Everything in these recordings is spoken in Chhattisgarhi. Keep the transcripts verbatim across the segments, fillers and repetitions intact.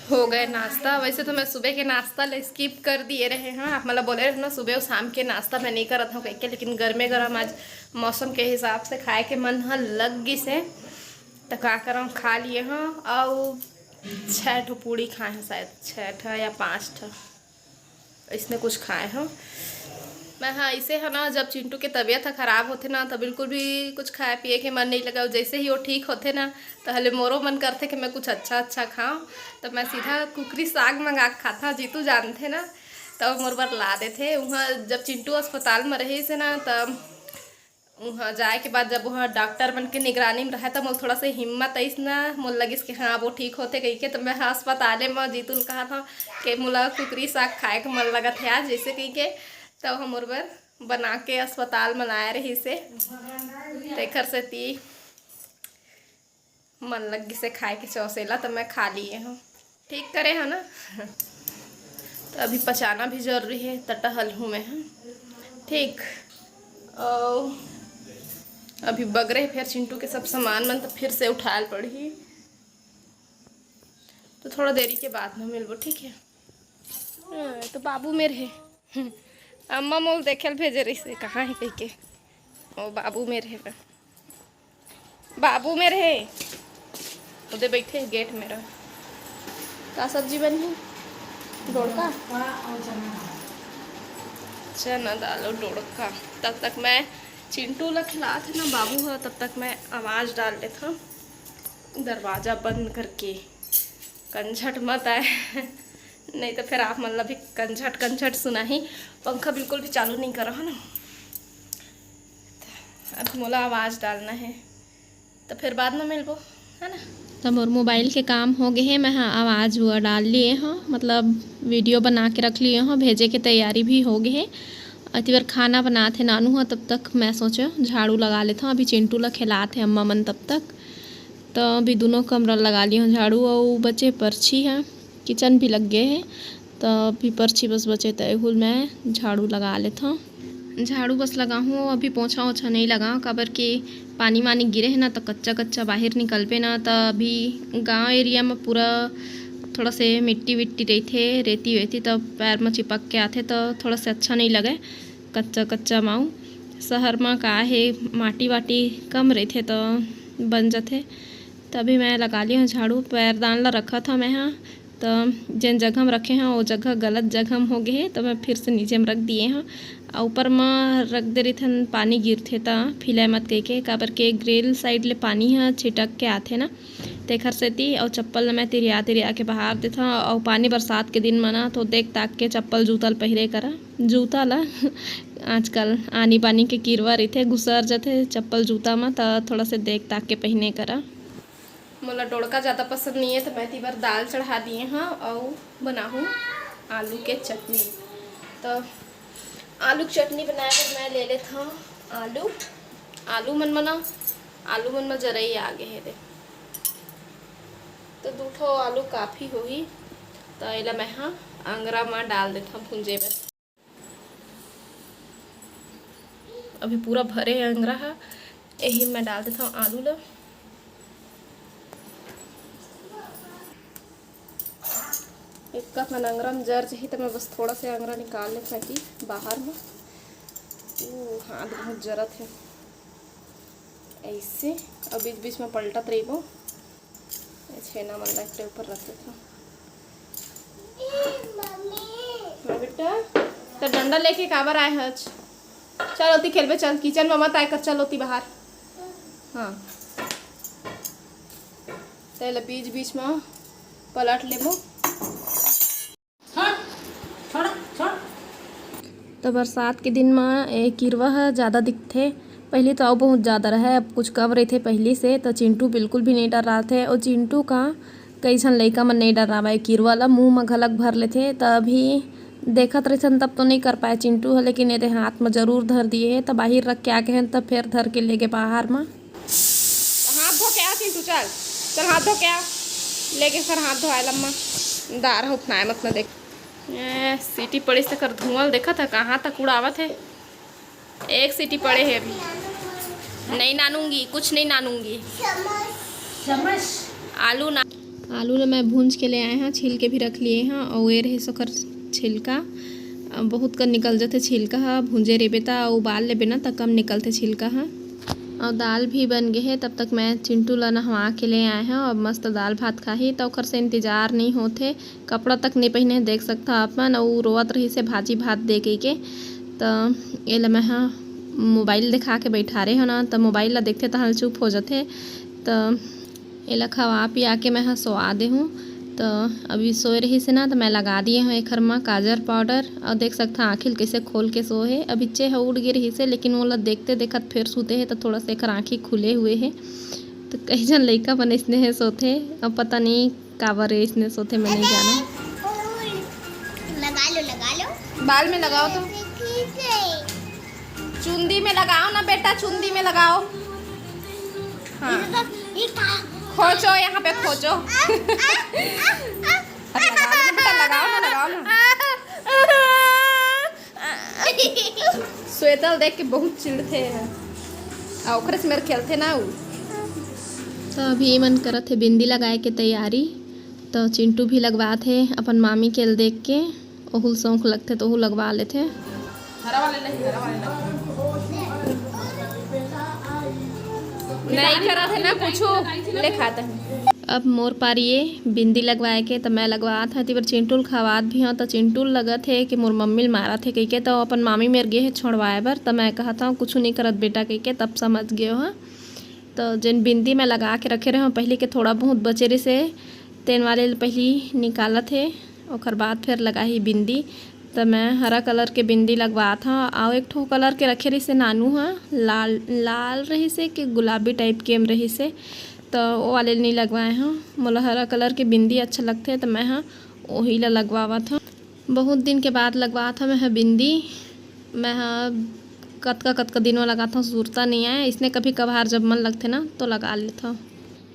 हो गए नाश्ता। वैसे तो मैं सुबह के नाश्ता ले स्किप कर दिए रहे हैं, आप मतलब बोले रहे ना सुबह और शाम के नाश्ता मैं नहीं करत हूँ कह के, लेकिन गर्मे गर्म आज मौसम के हिसाब से खाए के मन ह लग गिस हे, तो का करम, खा लिए हूँ। और छः ठो पूड़ी खाए हैं, शायद छः ठो या पाँच ठो, इसने कुछ खाए हो। मैं, हाँ, इसे है ना, जब चिंटू के तबीयत ह खराब होथे ना, तो बिल्कुल भी कुछ खाए पिए के मन नहीं लगा। जैसे ही वो ठीक होथे ना, तो हले मोरो मन करथे कि मैं कुछ अच्छा अच्छा खाऊं। तो मैं सीधा कुकरी साग मंगा के खाता, जीतू जानथे ना, तो मोर बर ला देथे। वहाँ जब चिंटू अस्पताल में रहिस हे ना, तब वहाँ जाए के बाद जब वहाँ डॉक्टर मन के निगरानी में रहे, तो मोला थोड़ा सा हिम्मत आइस ना, मोला लगिस कि हाँ, वो ठीक होथे कहिके। तो मैं अस्पताले में जीतू ल कहा था कि मोला कुकरी साग खाए के मन लगत है आज, जैसे कहिके। तो हम मोर बर बना के अस्पताल में लाए रहिस हे, तेखर सेती मन लग गिस हे खाए के चौसेला, तो मैं खा लिए हूँ। ठीक करे हो ना। तो अभी पचाना भी जरूरी है, त टहल हूँ मैं, हाँ। ठीक। और अभी बगरे फिर चिंटू के सब सामान मन, तो फिर से उठाल पड़ही। तो थोड़ा देरी के बाद में मिलबो, ठीक है? हाँ, तो बाबू मेर हे। अम्मा मोल देखे ल भेजे रहिस हे, कहाँ हे कहिके। ओ बाबू मेर हे। बाबू मेर हे, ओदे बैठे हे गेट में रह। का सब्जी बनही? डोड़का? चना दाल और डोड़का। तब तक मैं चिंटू ला खिलात हे ना बाबू ह, तब तक मैं आवाज़ डाल लेत हूँ दरवाज़ा बंद करके। कंझट मत आए। नहीं तो फिर आप मन ला भी कंझट कंझट सुनाही। पंखा बिल्कुल भी चालू नहीं करो है ना। अब मोला आवाज़ डालना है, तो फिर बाद में मिलबो, है ना? तो मोर मोबाइल के काम हो गए हे, मैं हा आवाज़ हुआ डाल लिए हूँ, मतलब वीडियो बना के रख लिए हूँ, भेजे के तैयारी भी हो गए हे। अति बार खाना बनात हे नानू ह, तब तक मैं सोचे झाड़ू लगा लेता हूँ। अभी चिंटू ला खिलात हे अम्मा मन तब तक, तो अभी दोनों कमरा लगा लिए हूँ झाड़ू, और बचे परछी है, किचन भी लग गए हे, तो अभी परछी बस बचे, तो एहू ल मैं झाड़ू लगा लेत हूँ। झाड़ू बस लगाहूँ, अभी पोछा ओछा नहीं लगाओ, काबर कि पानी वानी गिरे हे ना, तो कच्चा कच्चा बाहर निकलबे ना, तो अभी गांव एरिया में पूरा थोड़ा से मिट्टी विट्टी रहिथे, रेती वेती, तो पैर में चिपक के आथे, तो थोड़ा से अच्छा नहीं लगे कच्चा कच्चा माऊ। शहर में का हे, माटी वाटी कम रहिथे, तो बन जथे। तभी मैं लगा ली हूँ झाड़ू, पैरदान ला रखत हूँ मैं हा, तो जेन जगह में रखे हूँ, वो जगह गलत जगह में हो गए हे, तो मैं फिर से नीचे में रख दिए हूँ। और ऊपर में रख दे रहिथन, पानी गिरथे त फिले मत कह के, काबर के ग्रिल साइड ले पानी ह छिटक के आथे ना, तेखर सेती। और चप्पल ल मैं तिरिया तिरिया के बाहर देथव। और पानी बरसात के दिन म ना, तो देख ताक के चप्पल जूता ल पहिरे करा, जूता ला आजकल आनी बानी के किरवा रहिथे, घुसर जथे चप्पल जूता म, त थोड़ा से देख ताक के पहिने करा। मोला डोड़का ज़्यादा पसंद नहीं है, तो मैं एती बर दाल चढ़ा दिए हूँ और बनाहूँ आलू के चटनी। तो आलू के चटनी बनाए बर मैं ले लेत हूँ आलू। आलू मन म ना, आलू मन म जरई आ गे हे दे, तो दू ठो आलू काफ़ी होही। तो एला मैं हा अंगरा म डाल देत हूँ भूंजे बर। अभी पूरा भरे हे अंगरा ह, एही में डाल देथव आलू ल। एक कप में अंगरा में जर जाही, त मैं बस थोड़ा से अंगरा निकाल लेथव कि बाहर में। ओ, हाथ बहुत जरत हे। ऐसे, और बीच बीच में पलटत रहिबो। ये छेना मन ला एकरे ऊपर रख देथव। हाँ बेटा, त डंडा लेके काबर आए हच? चल ओती खेलबे, चल किचन में मत आए कर, चल ओती बाहर। हाँ, तेला बीच बीच में पलट लेबो। छोड़, छोड़, छोड़। तो बरसात के दिन म ए किरवा ह ज़्यादा दिखथे। पहिली तो अउ बहुत ज़्यादा रहय, अब कुछ कम रहिथे पहिली से। तो चिंटू बिल्कुल भी नइ डर्राथे। अउ चिंटू का कई झन लइका मन नइ डर्रावय, किरवा ल मुँह म घलक भर लेथे। त अभी देखत रहिथन तब तो नइ कर पाय चिंटू ह, लेकिन एदे हाथ म जरूर धर दिए हे। त बाहिर रख के आके हन, त फेर धर के लेगे बाहर म। हाथ धो के आ चिंटू, चल, चल हाथ धो के आ। लेके सर हाथ धोआए लम्मा। दार ह उफनाए मत न देख। ए, सीटी पड़िस तेकर धुआं ल देखत ह, कहाँ तक उड़ावत हे। एक सीटी पड़े हे अभी। नहीं नानूंगी, कुछ नहीं नानूंगी। समझ। आलू ना। आलू ल मैं भूंज के ले आए हंव, छील के भी रख लिए हंव। अउ ए रहिस ओकर छिलका, अ, बहुत कन निकल जथे छिलका ह। भूंजे रेबे त अउ उबाल लेबे ना, त कम निकलथे छिलका ह। अउ दाल भी बन गे हे। तब तक मैं चिंटू ल नहवा के ले आए हंव। अब मस्त दाल भात खाही, त ओकर से इंतजार नइ होथे। कपड़ा तक नइ पहिने, देख सकथव आप मन। अउ रोवत रहिस हे भाजी भात दे कहिके। त एला मैं ह मोबाइल देखा के बैठारे हंव ना, त मोबाइल ला देखथे तहां चुप हो जथे। त एला खवा पिया के मैं ह सोवा देहूं। त अभी सोए रहिस हे ना, त मैं लगा दिए हंव एखर म काजर पाउडर। अउ देख सकथव आँखी ल कइसे खोल के सोए हे। अभी चे ह उठ गे रहिस हे, लेकिन ओला देखते देखत फेर सुते हे, त थोड़ा से एखर आँखी खुले हुए हे। त कई झन लइका मन अइसने हे सोथे, अब पता नहीं काबर अइसने सोथे, मैं नहीं जाना। लगा लो, लगा लो। बाल में लगाओ तो। ठीक है। चुंदी में लगाओ ना बेटा, चुंदी में लगाओ। हाँ। ये तो, ये का? खोजो, यहाँ पे खोजो। अब लगाओ ना बेटा, लगाओ ना, लगाओ ना। श्वेता ल देख के बहुत चिढ़थे ह। आ ओकरे से मेर खेलथे ना उ। त अभी एमन करत हे बिंदी लगाए के तैयारी। त चिंटू भी लगवात हे अपन मामी के ल देख के। ओहू ल शौक लगथे त ओहू लगवा लेथे। हरा वाले नहीं, हरा वाले नहीं। नहीं करत हे ना कुछू, ले खात हे। अब मोर पारी ए बिंदी लगवाए के, त मैं लगवात हंव। एती बर चिंटू ल खवात भी हंव, त चिंटू ल लगत हे कि मोर मम्मी ल मारत हे कहिके, त अपन मामी मेर गे हे छोड़वाए बर। त मैं कहत हंव, "कुछू नइ करत बेटा," कहिके, तब समझ गे ओह। त जेन बिंदी मैं लगा के रखे रहेंव पहिली के, थोड़ा बहुत बचे रिहिस हे, तेन वाले ल पहिली निकालत हे, ओकर बाद फेर लगाही बिंदी। त मैं हरा कलर के बिंदी लगवात हंव। अउ एक ठो कलर के रखे रिहिस हे नानू ह, लाल, लाल रहिस हे कि गुलाबी टाइप के म रहिस हे, त ओ वाले ल नइ लगवाए हंव। मोला हरा कलर के बिंदी अच्छा लगथे, त मैं ह ओही ल लगवावत हंव। बहुत दिन के बाद लगवात हंव मैं ह बिंदी। मैं ह कतका कतका दिन म लगात हंव, सुरता नइ आय। अइसने कभी कभार जब मन लगथे ना, तो लगा लेथंव।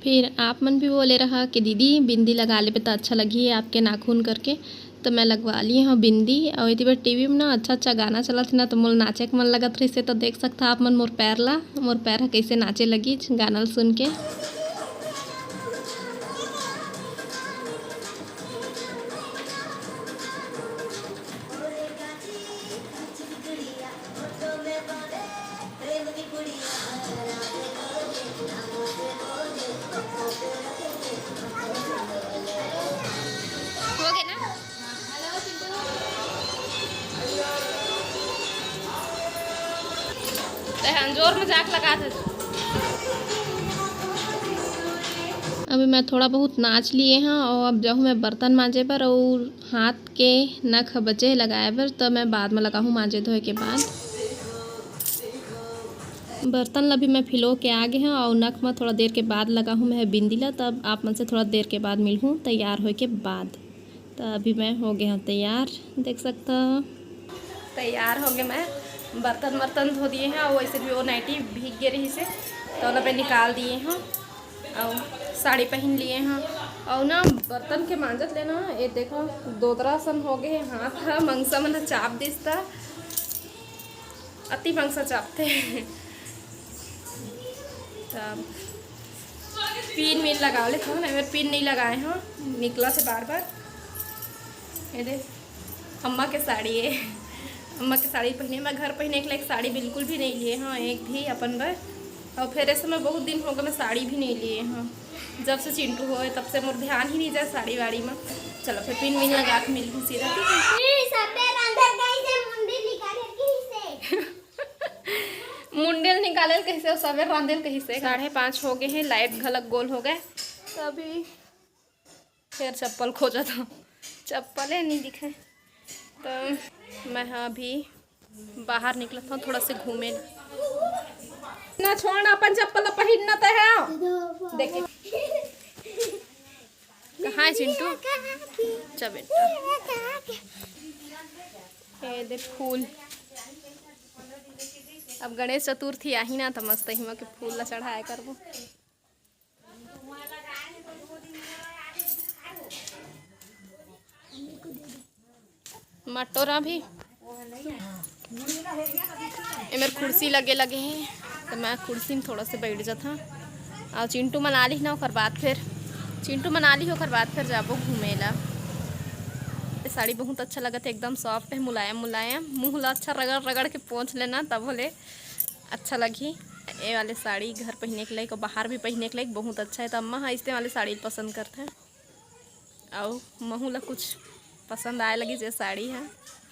फिर आप मन भी बोले रहा कि दीदी, बिंदी लगा लेबे त अच्छा लगही आपके नाखून करके, त मैं लगवा लिए हंव बिंदी। अउ एती बर टीवी में ना अच्छा अच्छा गाना चलत हे ना, त मोला नाचे के मन लगत रहिस हे। त देख सकथव आप मन मोर पैर ला, मोर पैर ह कइसे नाचे लगिस गाना ल सुन के। हो गे ना? तैं जोर मजाक लगात हस। अभी मैं थोड़ा बहुत नाच लिए हंव अउ अब जाहूं मैं बर्तन मांजे बर अउ हाथ के नख बचे हे लगाए बर, त मैं बाद में लगाहूं मांजे धोए के बाद। बर्तन ला भी मैं फिलो के आ गे हंव अउ नख में थोड़ा देर के बाद लगाहूं मैं बिंदी ला, तब आप मन से थोड़ा देर के बाद मिलहूं तैयार होए के बाद। त अभी मैं हो गे हंव तैयार, देख सकथव। तैयार हो गे मैं, बर्तन वर्तन धो दिए हंव अउ वैसे भी वो नाइटी भीग गे रहिस हे, त ओला मैं निकाल दिए हंव। अउ साड़ी पहिन लिए हंव। अउ ना बर्तन के मांजत ले ना, ए देखो, दोदरा सन हो गे हे हाथ ह, मंगसा मन ह चाप दिस त अति मंगसा चापथे। तब पिन विन लगा लेथंव ना, मैं पिन नइ लगाए हंव, निकलथे बार बार। ए दे, अम्मा के साड़ी हे, अम्मा के साड़ी पहिने। मैं घर पहिने के लायक साड़ी बिल्कुल भी नइ लिए हंव, एक भी अपन बर। अउ फेर ऐसे मैं बहुत दिन हो गे, मैं साड़ी भी नइ लिए हंव। जब से चिंटू होए, तब से मोर ध्यान ही नइ जाए साड़ी वाड़ी में। चलो, फेर पिन विन लगा के मिलहूं सीधा, ठीक हे? सबे रंग कइसे मुंडी निकाले कइसे? मुंडी ल निकाले ल कइसे, सबे रांधे ल कइसे। साढ़े पाँच हो गे हे, लाइट घलक गोल हो गे। त अभी फेर चप्पल खोजत हंव, चप्पले नइ दिखे। त मैं ह अभी बाहर निकलत हंव थोड़ा से घूमे ल। ना छोड़ ना, अपन चप्पल ल पहिन ना तैं ह। देख। कहाँ हे चिंटू? चा बेटा। ए दे फूल। अब गणेश चतुर्थी आही ना, त मस्त इहवां के फूल ला चढ़ाए करबो। मटोरा भी। ए मेर कुर्सी लगे लगे हे, त मैं कुर्सी में थोड़ा से बैठ जाथंव। अउ चिंटू मन आ लिही ना, ओकर बाद फेर चिंटू मना ली, ओकर बाद फिर जाबो घूमे ला। ये साड़ी बहुत अच्छा लगत हे, एकदम सॉफ्ट है, मुलायम मुलायम। मुंह ला अच्छा रगड़ रगड़ के पोंछ लेना, तब होले अच्छा लगही। ये वाले साड़ी घर पहने के लायक और बाहर भी पहने के लायक बहुत अच्छा है। तो अम्मा ह इसने वाले साड़ी पसंद करते हैं, और महू ला कुछ पसंद आए लगी जे साड़ी है,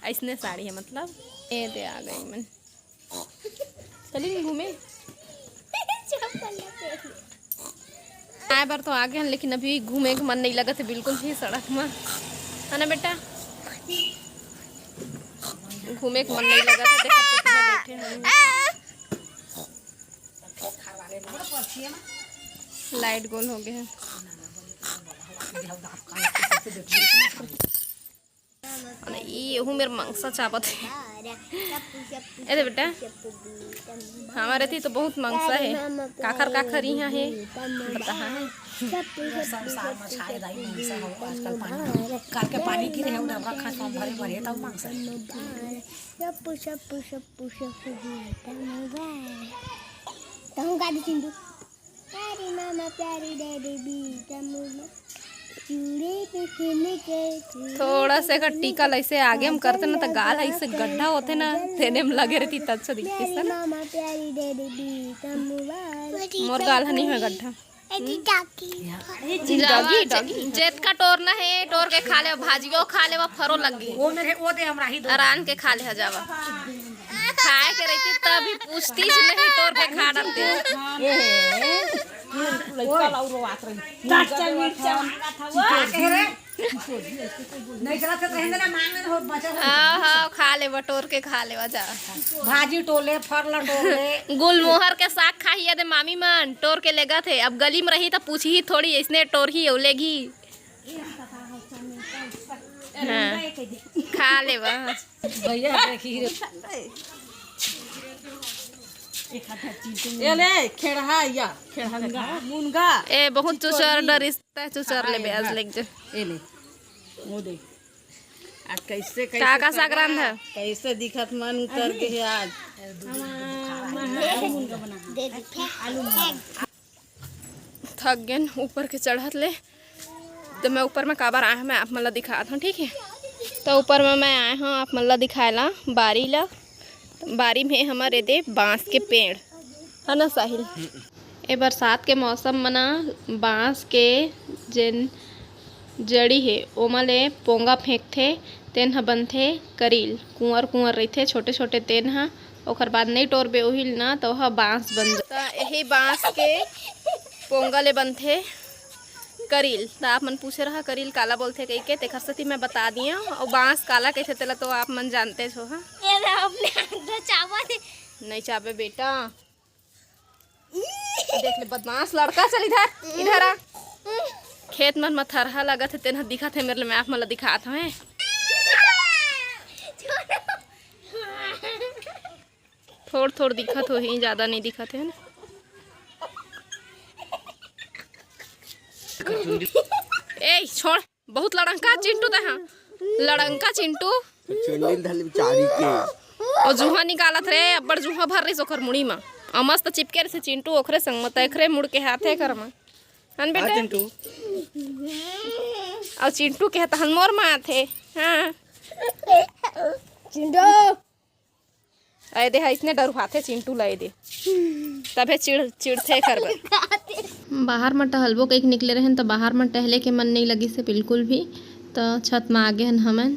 ऐसने साड़ी है मतलब। ये दे आ गई मन। चली घूमे। आए बर तो आगे हैं, लेकिन अभी घूमे के मन नहीं लगत है बिल्कुल भी सड़क में, है ना बेटा? घूमे के मन नहीं लगत है, देखा तो कितना बैठे हैं। लाइट गोल हो गए हैं। ई एहू मेर मंगसा चाबत हे। ए दे बेटा, हमारे थी तो बहुत मंगसा है। काखर काखर यहाँ है, बताहा। पूरा संसार में छाए दाई मंगसा हो। आजकल पानी, काल के पानी गिरे है, उधर रखा सब भरे भरे, तब मंगसा है। तहूँ गा दे चिंटू। प्यारी मामा, प्यारी डैडी, बीटा मुन्ना, चूड़े पे खेलने के। थोड़ा से अगर टीका लैसे आगे हम करते ना, तो गाल ऐसे गड्ढा होते ना, तेने में लगे रहती, तब से दिखती प्यारी से ना। मामा, प्यारी डैडी, बीटा मुबारक। मोर गाल ह नहीं है गड्ढा। ए, जी, टाकी। ए, जी, डॉगी, डॉगी। जेतका टोरना है, टोर के खा ले, भाजियो खा ले, वो फरो लग गई। वो मेरे, वो दे हमरा ही दो। अरान के खा ले, जावा। खाए के रहती तभी पूछती ज नहीं, टोर के खा डालते। लड़का लाऊ रोवात रही। कच्चा मिर्चा मांगा था वो। का कहे रे? नहीं चला तो कहेंगे ना, मांग ले हो, बचा हो। हाँ, हाँ, खा ले, बटोर के खा ले, जा। भाजी टोले, फरला टोले। गुलमोहर के साग खाही दे मामी मन, टोर के लेगा थे। अब गली में रही तो पूछही थोड़ी, इसने टोरही औ लेगी। हाँ, खा ले बा। भैया देखी रे। ए ले, खेड़हा या, खेड़हा देखा, मुनगा। ए, बहुत चुचर डरिस, तै चुचर ले ब्याज लेके जा। ए ले, वो दे। आज कैसे, का, कैसे का साग रांध है? कैसे दिखत मन उतर के है आज। दे दे, फेंक, आलू मुनगा। थक गेन ऊपर के चढ़त ले, तो मैं ऊपर में काबर आए हँव, मैं आप मन ला दिखात हँव, ठीक है। तो ऊपर में मैं आए हँव आप मन ला दिखाए ला बारी ला। बारी में हमर एदे बांस के पेड़ है ना साहिल, ए बरसात के मौसम में ना बांस के जेन जड़ी हे ओमा ले पोंगा फेंकथे, तेन ह बनथे करील। कुंवर कुंवर रहिथे छोटे छोटे तेन ह, ओकर बाद नइ टोरबे ओही ल ना, त ओह बांस बन जा-, त एही बांस के पोंगा ले बनथे करील। त आप मन पूछे रहा करील काला बोलथे कहिके, तेखर सेती मैं बता दिया। अउ बांस काला कहिथे तेला तो आप मन जानते हो, हाँ? ये ना अपने हाथ में चावल। नहीं चाबे बेटा। देख ले बदमाश लड़का, चल इधर, इधर आ। खेत मन म थरहा लगत हे, तेन ह दिखत हे मेरे ले, मैं आप मन ल दिखात हवे। थोड़ थोड़ दिखत होही, ज्यादा नहीं दिखत हे ना। ए छोड़। बहुत लड़ंका चिंटू तैं हा। लड़ंका चिंटू। चुन्नी धल बिचारी के। ओ जुहा निकालत रे, अब्बड़ जुहा भर रहिस ओकर मुड़ी म। अमस त चिपके रहिस चिंटू ओखरे संग म, त एकरे मुड़ के हाथे कर म। हन हाँ बेटे? चिंटू। अउ चिंटू के तहन मोर म आथे। हाँ। चिंटू। अए दे, अइसने डरुहाथे चिंटू ल, अए दे। तभे चिढ़, चिढ़थे एकर बर। बाहर म टहलबो कहिके निकले रहेन, त बाहर म टहले के मन नइ लगिस हे बिल्कुल भी। त छत म आ गे हन हमन,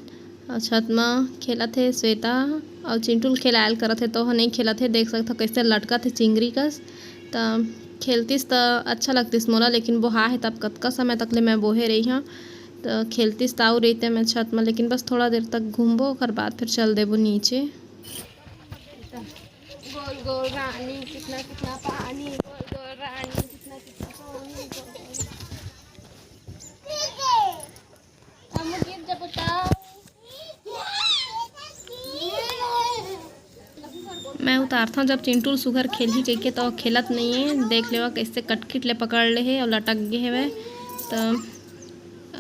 अउ छत म खेलत हे श्वेता, अउ चिंटू ल खेलायल करत हे, त ओह नइ खेलत हे। देख सकथव, कइसे लटकत हे चिंगरी कस। त खेलतिस, त अच्छा लगतिस मोला, लेकिन बोहा हे, तब कतका समय तक ले मैं बोहे रही हँव। त खेलतिस, त आऊ रहिते मैं छत म, लेकिन बस थोड़ा देर तक घूमबो, ओकर बाद फिर चल देबो नीचे। गोल गोल रानी, कितना कितना पानी, गोल गोल रानी, कितना कितना पानी, गोल गोल। हम गिर जब उतार। मैं उतारथव, जब चिंटू ल सुघर खेलही कहिके, त खेलत नइये। देख लेवा, कइसे कटकिट ले पकड़ ले हे अउ लटक गे हवय। त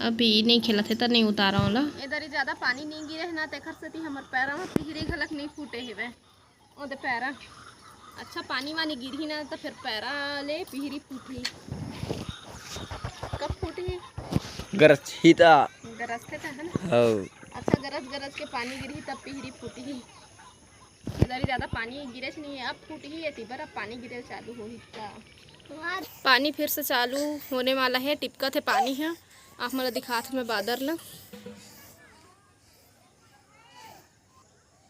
अभी नइ खेलत हे, त नइ उतारव ओला। ए दरी ज्यादा पानी नइ गिरे हे ना, तेखर सेती हमर पैरा म पिहरी घलक नइ फूटे हेवय। ओ दे पैरा, अच्छा पानी वानी गिरही ना, त फेर पैरा ले पिहरी फूटही। कब फूटही, गरजही त। गरजथे त, है ना? हौ। अच्छा, गरज गरज के पानी गिरही तब पिहरी फूटही। इधर ही ज्यादा पानी गिरेच नहीं है, अब फूटही ये टीबर, अब पानी गिरे चालू होही त। पानी फिर से चालू होने वाला है, टिपकत है पानी ह। आप मन ला दिखात हँव मैं बादर ला।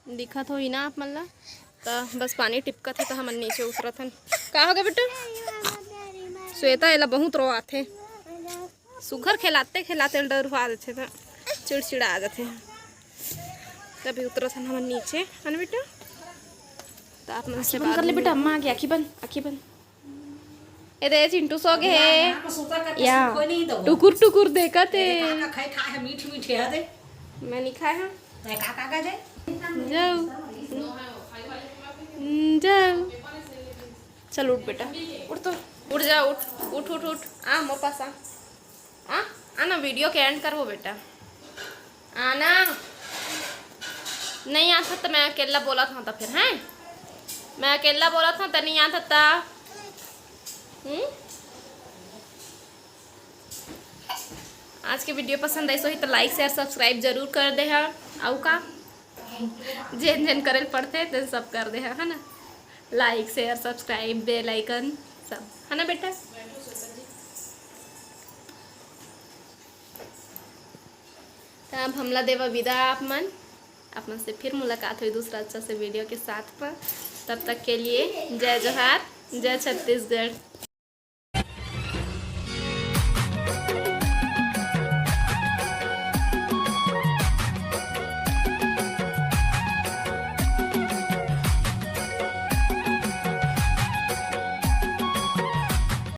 दिखत होही ना आप मन ला, त बस पानी टिपकत हे त हमन नीचे उतरत हन। का हो गे बेटा? श्वेता एला बहुत रोआथे, सुघर खेलाते खेलाते एला डरुआ देथे त चिड़चिड़ा जाथे। तभी उतरत हन हमन नीचे, है ना बेटा? त आप मन से आँखी बंद कर ले बेटा, अम्मा आगे, आँखी बंद, आँखी बंद। ए दे, चिंटू सो गे हे। या, टुकुर टुकुर देखत हे। का का खाए, खाए हे, मीठ मीठ हे दे। मैं नहीं खाए हँव। तैं का का खाए जे? जाओ। जाओ। चल उठ बेटा, उठ तो। उठ जा, उठ, उठ, उठ, उठ। आ, मोर पास आ। आ, आ ना, video के end करबो बेटा। आना। नहीं आथस त मैं अकेला बोलत हँव त फिर, हैं? मैं अकेला बोलत हँव त नहीं आथस त। हम्म? आज के video पसंद आइस होही त like, share, subscribe जरूर कर देहा। अउ का? जेन जेन करे ल पड़थे, तेन सब कर देहा, है ना? Like, share, subscribe, bell icon सब, है ना बेटा? त अब हमला देवा विदा आप मन। आप मन से फिर मुलाकात होही दूसरा अच्छा से video के साथ पर। तब तक के लिए जय जोहार, जय छत्तीसगढ़।